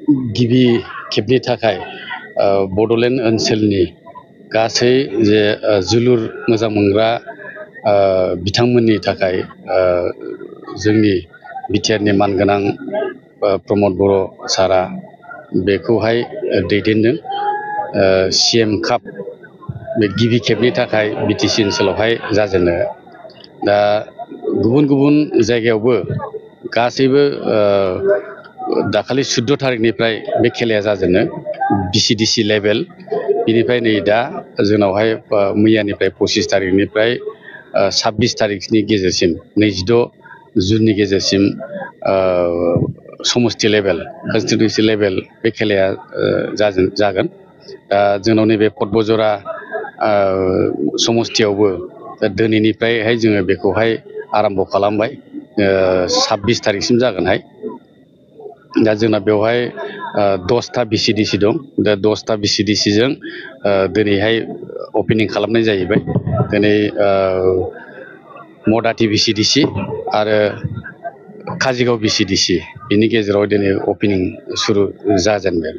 गिबि खेबनि थाखाय बड'लेण्ड ओनसोलनि गासै जे जोलुर मोजां मोनग्रा बिथांमोननि थाखाय जोंनि बिटिआरनि मानगोनां प्रमद बर' सारा बेखौहाय दैदेनदों। CM काप बे गिबि खेबनि थाखाय बिटिसि ओनसोलावहाय जाजेनो। दा गुबुन गुबुन जायगायावबो गासैबो दाखालि 14 थारिखनिफ्राय बे खेलाया जाजेनो BCDC लेभेल। बिनिफ्राय नै दा जोंनावहाय मैयानिफ्राय 25 थारिखनिफ्राय 26 तारिखनि गेजेरसिम 22 जुननि गेजेरसिम समष्टि लेभेल कन्स्टिटिउन्सि लेभेल बे खेलाया जागोन। दा जोंनाव नैबे पटबजरा समष्टियावबो दिनैनिफ्रायहाय जोङो बेखौहाय आरम्भ खालामबाय। 26 तारिखसिम जागोनहाय। दा जोंना बेवहाय 10टा BCDC दं। दा 10टा BCDCजों दिनैहाय अपेनिं खालामनाय जाहैबाय। दिनै मदाति BCDC आरो काजिगाव BCDC बिनि गेजेराव दिनै अपेनिं सुरु जाजेनबाय।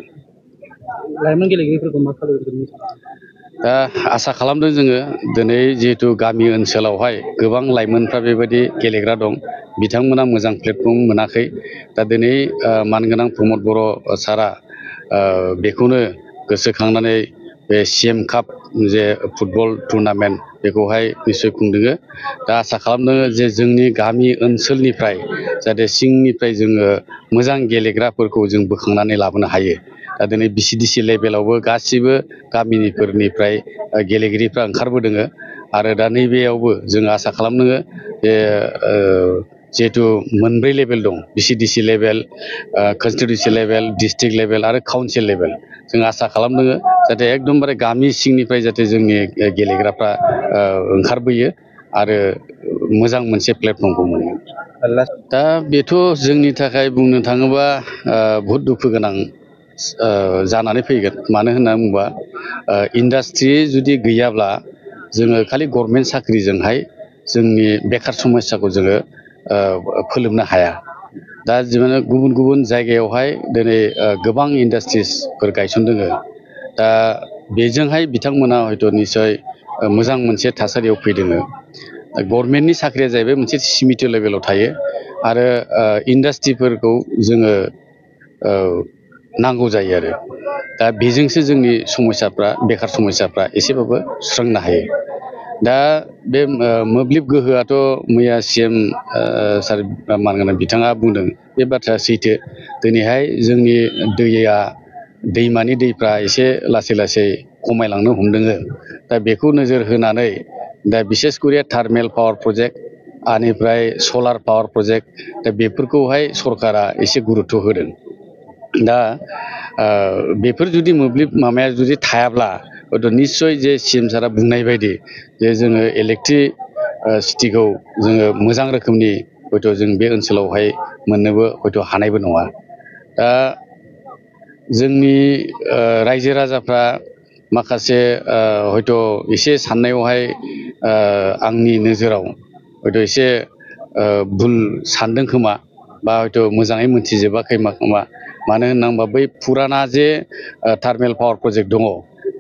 लाइमोन गेलेगिरिफोरखौ मा खालामदों? दा आसा खालामदों जोङो दिनै जिहेतु गामि ओनसोलावहाय गोबां लाइमोनफ्रा बेबायदि गेलेग्रा दं, बिथांमोना मोजां प्लेटफर्म मोनाखै। दा दिनै मानगोनां प्रमद बर' सारा बेखौनो गोसोखांनानै बे CM काप जे फुटबल टुर्नामेन्ट बेखौहाय निस्सय खुंदों। दा आसा खालामदों जे जोंनि गामि ओनसोलनिफ्राय जाहाथे सिंनिफ्राय जोङो मोजां गेलेग्राफोरखौ जों बोखांनानै लाबोनो हायो। दा दिनै BCDC लेभेलावबो गासिबो गामिनिफोरनिफ्राय गेलेगिरिफ्रा ओंखारबोदों आरो दा नैबेयावबो जों आसा खालामदों जे जिहेतु मोनब्रै लेभेल दं BCDC level, constituency level, district level आरो काउन्सिल लेभेल। जों आसा खालामदों जाहाथे एकदमबारे गामि सिंनिफ्राय जाहाथे जोंनि गेलेग्राफ्रा ओंखारबोयो आरो मोजां मोनसे प्लेटफर्मखौ मोनो। दा बेथ' जोंनि थाखाय बुंनो थाङोबा बहुद दुखु गोनां जानानै फैगोन। मानो होनना बुङोबा इन्डास्ट्रि जुदि गैयाब्ला जोङो खालि गभर्नमेन्ट साख्रिजोंहाय जोंनि बेखार समस्याखौ जोङो फोलोमनो हाया। दा जोङो गुबुन गुबुन जायगायावहाय दिनै गोबां इन्डास्ट्रिसफोर गायसनदों। दा बेजोंहाय बिथांमोना हयथ' निस्सय मोजां मोनसे थासारियाव फैदों। गभर्नमेन्टनि साख्रिया जाहैबाय मोनसे सीमित लेभेलाव थायो आरो इन्डास्ट्रिफोरखौ जोङो नांगौ जायो आरो दा बेजोंसो जोंनि समस्याफ्रा बेखार समस्याफ्रा एसेबाबो सुस्रांनो हायो। दा बे मोब्लिब गोहोआथ' मैया CM सार मानगोनां बिथाङा बुंदों बे बाथ्राया सैथो। दिनैहाय जोंनि दैया दैमानि दैफ्रा एसे लासै लासै खमायलांनो हमदों। दा बेखौ नोजोर होनानै दा बिसेस करि थार्मेल पावार प्रजेक्ट आनिफ्राय सलार पावार प्रजेक्ट दा बेफोरखौहाय सरकारा एसे गुरुत्व होदों। दा बेफोर जुदि मोब्लिब माबाया जुदि थायाब्ला हयथ' निस्सय जे CM सारा बुंनाय बायदि जे जोङो इलेक्ट्रिसिटिखौ जोङो मोजां रोखोमनि हयथ' जों बे ओनसोलावहाय मोननोबो हयथ' हानायबो नङा। दा जोंनि रायजो राजाफ्रा माखासे हयथ' एसे साननायावहाय आंनि नोजोराव हयथ' एसे भुल सानदों खोमा बा हयथ' मोजाङै मोनथिजोबाखै खोमा। मानो होनना बुङोबा बै फुराना जे थार्मेल पावार प्रजेक्ट दङ,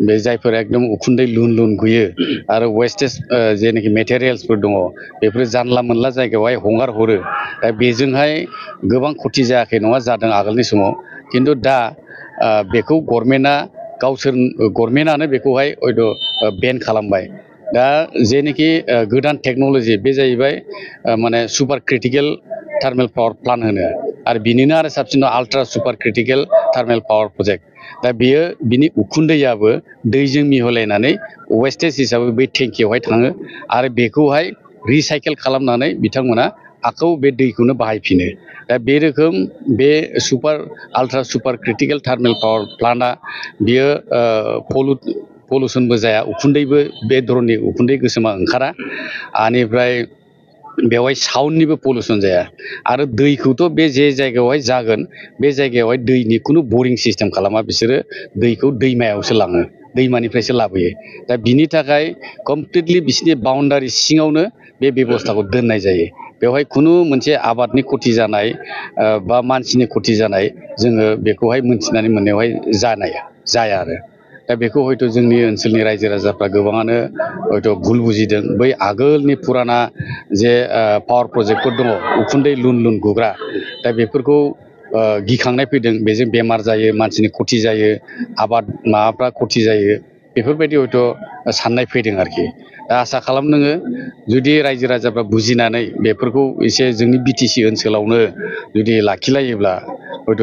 बे जायफोर एकदम उखुन्दै लुन लुन गुयो आरो वेस्टेज जेनाखि मेटेरियेल्सफोर दङ बेफोरो जानला मोनला जायगायावहाय हगार हरो। दा बेजोंहाय गोबां खथि जायाखै नङा, जादों आगोलनि समाव। खिन्थु दा बेखौ गभर्नमेन्टआनो बेखौहाय हयथ' बेन खालामबाय। दा जेनाखि गोदान टेक्न'लजि बे जाहैबाय माने super critical thermal power plant होनो आरो बिनिनो आरो साबसिन ultra super critical thermal power project. दा बेयो बिनि उखुन्दैयाबो दैजों मिहलायनानै वेस्टेज हिसाबै बै टेंकियावहाय थाङो आरो बेखौहाय रिसाइकेल खालामनानै बिथांमोना आखौ बे दैखौनो बाहायफिनो। दा बे रोखोम बे ultra super critical thermal power प्लान्टआ बियो पलुसनबो जाया, उखुन्दैबो बे धरननि उखुन्दै गोसोमा ओंखारा। आनिफ्राय बेवहाय साउन्डनिबो पलुसन जाया आरो दैखौथ' बे जे जायगायावहाय जागोन बे जायगायावहाय दैनि खुनु बरिं सिस्टेम खालामा। बिसोरो दैखौ दैमायावसो लाङो, दैमानिफ्रायसो लाबोयो। दा बिनि थाखाय कमप्लिटलि बिसिनि बाउन्डारि सिङावनो बे बेबस्थाखौ दोननाय जायो। बेवहाय खुनु मोनसे आबादनि खथि जानाय बा मानसिनि खथि जानाय जोङो बेखौहाय मोनथिनानै मोननायावहाय जाया आरो दा बेखौ हयथ' जोंनि ओनसोलनि रायजो राजाफ्रा गोबाङानो हयथ' भुल बुजिदों बै आगोलनि फुराना जे पावार प्रजेक्टफोर दङ उखुन्दै लुन लुन गुग्रा दा बेफोरखौ गिखांनाय फैदों बेजों बेमार जायो मानसिनि खथि जायो आबाद माबाफ्रा खथि जायो बेफोरबायदि हयथ' साननाय फैदों आरोखि दा आसा खालामदोङो जुदि रायजो राजाफ्रा बुजिनानै बेफोरखौ एसे जोंनि BTC ओनसोलावनो जुदि लाखिलायोब्ला हयथ'